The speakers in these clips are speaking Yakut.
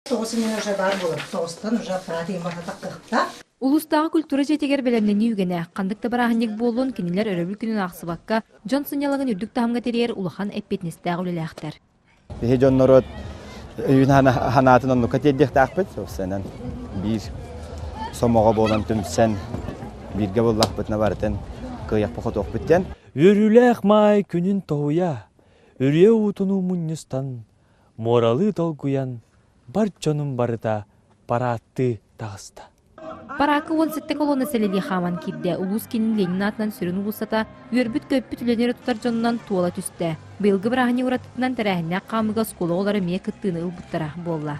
Тоҕус иннинэ уже баар буолар. Тоҕустан уже аппарат ийэм барбатах. Улуустааҕы культура дьиэтигэр бэлэмнэнии үгэнэ. Ханнык да бырааһынньык буоллун, кинилэр өрөбүл күнүн аахсыбакка, дьон сынньалаҥын үрдүк таһымҥа тэрийэр улахан эппиэтинэстээх үлэлээхтэр. Биһи дьон-норуот өйүн санаатын оннукка тиэрдиэхтээхпит. Собственно, биир сомоҕо буолан түмсэн, бииргэ буллахпытына барытын кыайыахпыт-хотуохпут диэн. Үөрүүлээх маай күнүн тоһуйа, үрүйэ уутунуу мунньустан, муоралыы долгуйан, бар дьонум барыта парааттыы таҕыста. Параакка 17 колонна сэлэлии хааман киирдэ. Улуус киинин Ленин аатынан сүрүн уулуссата үөрбүт-көппүт үлэни эрэ тутар дьонунан туола түстэ. Быйылгы бырааһынньык уратытынан тэрээһиннээх хаамыыга оскуола оҕолоро эмиэ кыттыыны ылбыттара буолла.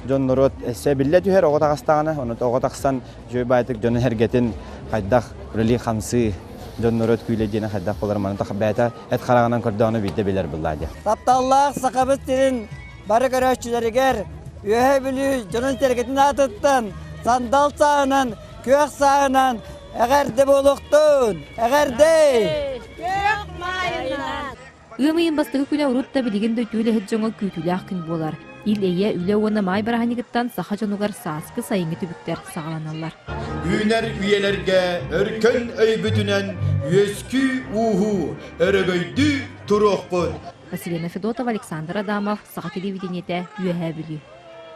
Дьон-норуот өссө биллэ түһэр оҕо таҕыстаҕына, ону оҕо тахсан үчүгэй баайтык дьонун эргэтин хайдах үлэлии-хамсыы, дьон-норуот күүлэ диэни хайдах буолар маны бэйэтэ эт хараҕынан көрдөҕүнэ биирдэ билэр буллаа диэн. Тапталлаах Сахабыт сирин бары көрөөччүлэригэр Үөһээ Бүлүү дьонун-сэргэтин аатыттан сандал сааһынан, күөх сааһынан эҕэрдэ буолуохтун! Эҕэрдэ! Күөх маайынан! Ыам ыйын бастакы күнэ урут да билигин да үтүө үлэһит дьоҥҥо күүтүүлээх күн буолар. Ил-эйэ, үлэ уонна маай бырааһынньыгыттан саха дьонугар сааскы, сайыҥҥы түбүктэр саҕаланаллар. Үүнэр үйэлэргэ өркөн өйбүтүнэн үөскүү-ууһуу, өрөгөйдүү туруохпут! Василина Федотова, Александр Адамов, Саха телевидениетэ, Үөһээ Бүлүү.